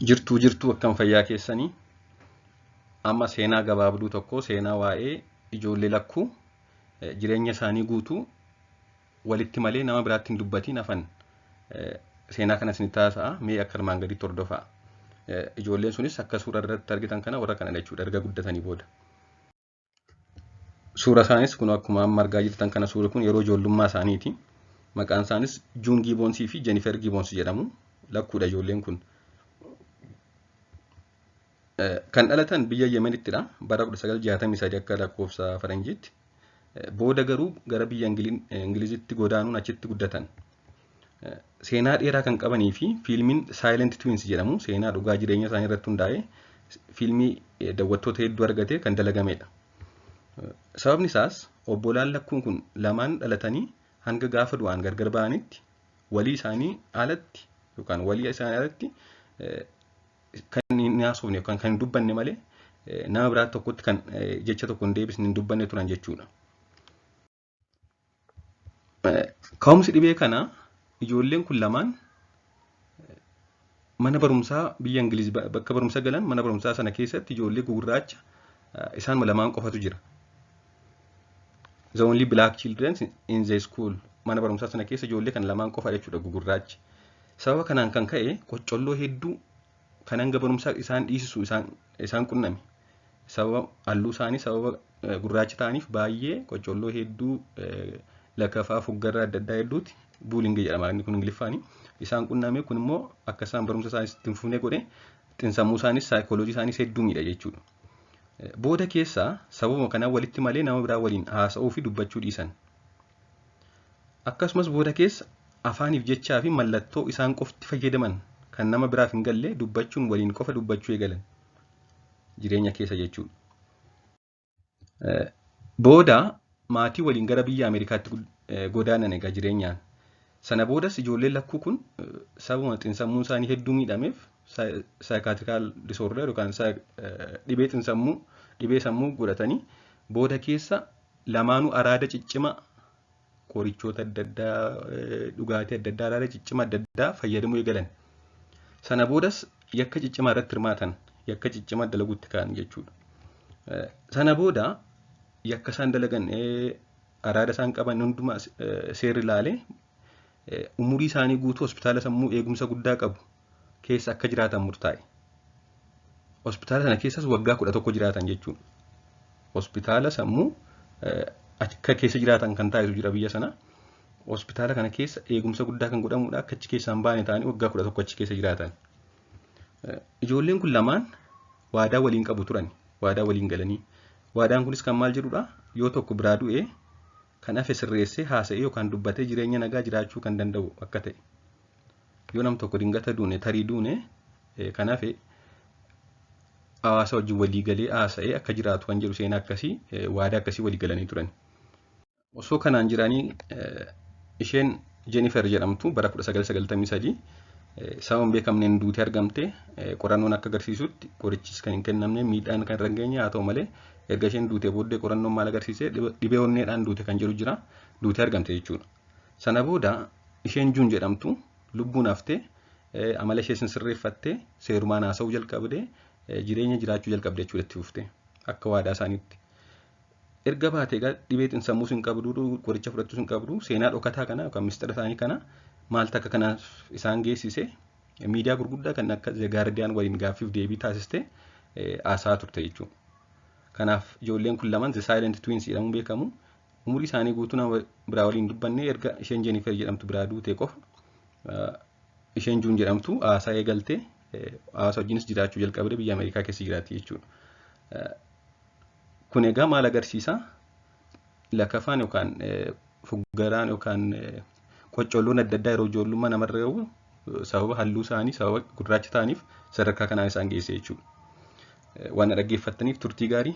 Jirtuu jirtuu, akkam fayyaa keessanii? Amma seenaa gabaabduu tokko, seenaa waa'ee ijoollee lakkuu jireenya isaanii guutuu walitti malee nama biraatti hin dubbatiin hafan, seenaa kana isinitti haasa'a. Mee akka armaan gaditti hordofaa. Ijoolleen sunis akka suura irratti argitan kana warra kana jechuudha erga guddatanii booda. Suura isaanis kun akkuma amma argaa jirtan kana, suurri kun yeroo ijoollummaa isaaniiti. Maqaan isaanis Juun Giiboonsii fi Jenifer Giiboons jedhamu. Lakkuudha ijoolleen kun. Kan dhalatan biyya Yemenittidha. Bara 1963 akka lakkoofsa faranjiitti. Booda garuu gara biyya Ingilizitti godaanuun achitti guddatan. Seenaa dheeraa kan qabanii fi fiilmiin Silent Twins jedhamu seenaa dhugaa jireenya isaanii irratti hundaa'ee fiilmii daawwattoota hedduu argate kan dalagamedha. Sababni isaas obbolaan lakkuun kun lamaan dhalatanii hanga gaafa du'an gargar ba'anitti walii isaanii alatti yookaan walii isaanii alatti kan hin haasofne yookaan kan hin dubbanne malee nama biraa tokkotti kan jecha tokko hin deebisne, hin dubbanne turan jechuudha. Ka'umsi dhibee kanaa ijoolleen kun lamaan mana barumsaa biyya Ingiliz bakka barumsa galan, mana barumsaa sana keessatti ijoollee gugurraacha isaan lamaan qofatu jira. The only black children in the school, mana barumsaa sana keessa ijoollee kan lamaan qofa jechuudha gugurraachi. Sababa kanaan kan ka'e qoccolloo hedduu kan hanga barumsaa isaan dhiisisu isaan qunname. Sababa halluu isaanii, sababa gurraacha ta'aniif baay'ee qoccolloo hedduu, lakafaa, fuggarraa adda addaa hedduuti, bullying jedhama inni kun Ingiliffaani. Isaan qunname. Kun immoo akka isaan barumsa isaanii itti hin fufne godhe, xinsammuu isaanis saayikooloojii isaanis hedduu miidha jechuudha. Booda keessaa sababa kanaan walitti malee nama biraa waliin haasa'uu fi dubbachuu dhiisan. Akkasumas booda keessa afaaniif jechaa fi mallattoo isaan qofti fayyadaman kan nama biraaf hin galle dubbachuun waliin qofa dubbachuu eegalan jireenya keessa jechuudha. Booda maatii waliin gara biyya Ameerikaatti godaanan egaa jireenyaan. Sana boodas ijoolleen lakkuu kun sababuma xiinsammuun isaanii hedduu miidhameef psychiatrical disorder yookaan dhibee xiinsammuu, dhibee sammuu godhatanii booda keessa lamaanuu araada ciccimaa qorichoota adda addaa, dhugaatii adda addaa, araada ciccimaa adda addaa fayyadamuu eegalan. Sana boodas yakka ciccimaa irratti hirmaatan, yakka ciccimaa dalaguutti ka'an jechuudha. Sana booda yakka isaan dalagan, araada isaan qaban hundumaa seerri ilaalee umurii isaanii guutuu hospitaala sammuu eegumsa guddaa qabu keessa akka jiraatan murtaa'e. Hospitaala sana keessas waggaa 11 jiraatan jechuudha. Hospitaala sammuu akka keessa jiraatan kan taasisu jira biyya sana. Hospitaala kana keessa eegumsa guddaa kan godhamudha. Akka achi keessaa hin baane ta'anii waggaa 11 achi keessa jiraatan. Ijoolleen kun lamaan waadaa waliin qabu turan. Waadaa waliin galanii. Waadaan kunis kan maal jedhudha? Yoo tokko biraa du'e kan hafe sirreessee haasa'ee yookaan dubbatee jireenya nagaa jiraachuu kan danda'u akka ta'e. Yoo nam tokko dingata duune, tarii duune, kan hafe hawaasa wajjin walii galee haasa'ee akka jiraatu kan jedhu, seenaa akkasii, waadaa akkasii walii galanii turan. Osoo kanaan jiranii isheen Jennifer jedhamtu bara 1993 sababa hin beekamneen duutee argamte. Qorannoon akka agarsiisutti qorichis kan hin kennamne, miidhaan kan irra hin geenye. Haa ta'u malee erga isheen duutee booddee qorannoon maal agarsiise? Dhibee onneedhaan duute kan jedhu jira, duutee argamte jechuudha. Sana booda isheen Juun jedhamtu lubbuun haftee amala ishee sirreeffattee seerumaan haasa'uu jalqabdee jireenya jiraachuu jalqabde jechuudha itti fuftee akka waadaa isaaniitti. Erga baatee egaa dhibee xiinsammuus hin qabdu, qoricha fudhachuus hin qabdu. Seenaa dhokataa kana yookaan mistira isaanii kana maaltu akka kanaaf isaan geessise miidiyaa gurguddaa kan akka The Guardian waliin gaaffiif deebii taasiste haasa'aa turte jechuudha. Kanaaf ijoolleen kun lamaan The Silent Twins jedhamuun beekamu. Umurii isaanii guutuu nama biraa waliin dubbanne. Erga isheen Jennifer jedhamtu biraa duute qofa isheen Juun jedhamtu haasaa eegaltee hawaasa wajjinis jiraachuu jalqabde, biyya Ameerikaa keessa jiraatti jechuudha. Kun egaa maal agarsiisa? Lakafaan yookaan fuggaraan yookaan qoccolloon adda addaa yeroo ijoollummaa namarra gahu sababa halluu isaanii, sababa gurraacha ta'aniif sadarkaa kanaan isaan geesse jechuudha. Waan dhaggeeffattaniif turtii gaarii.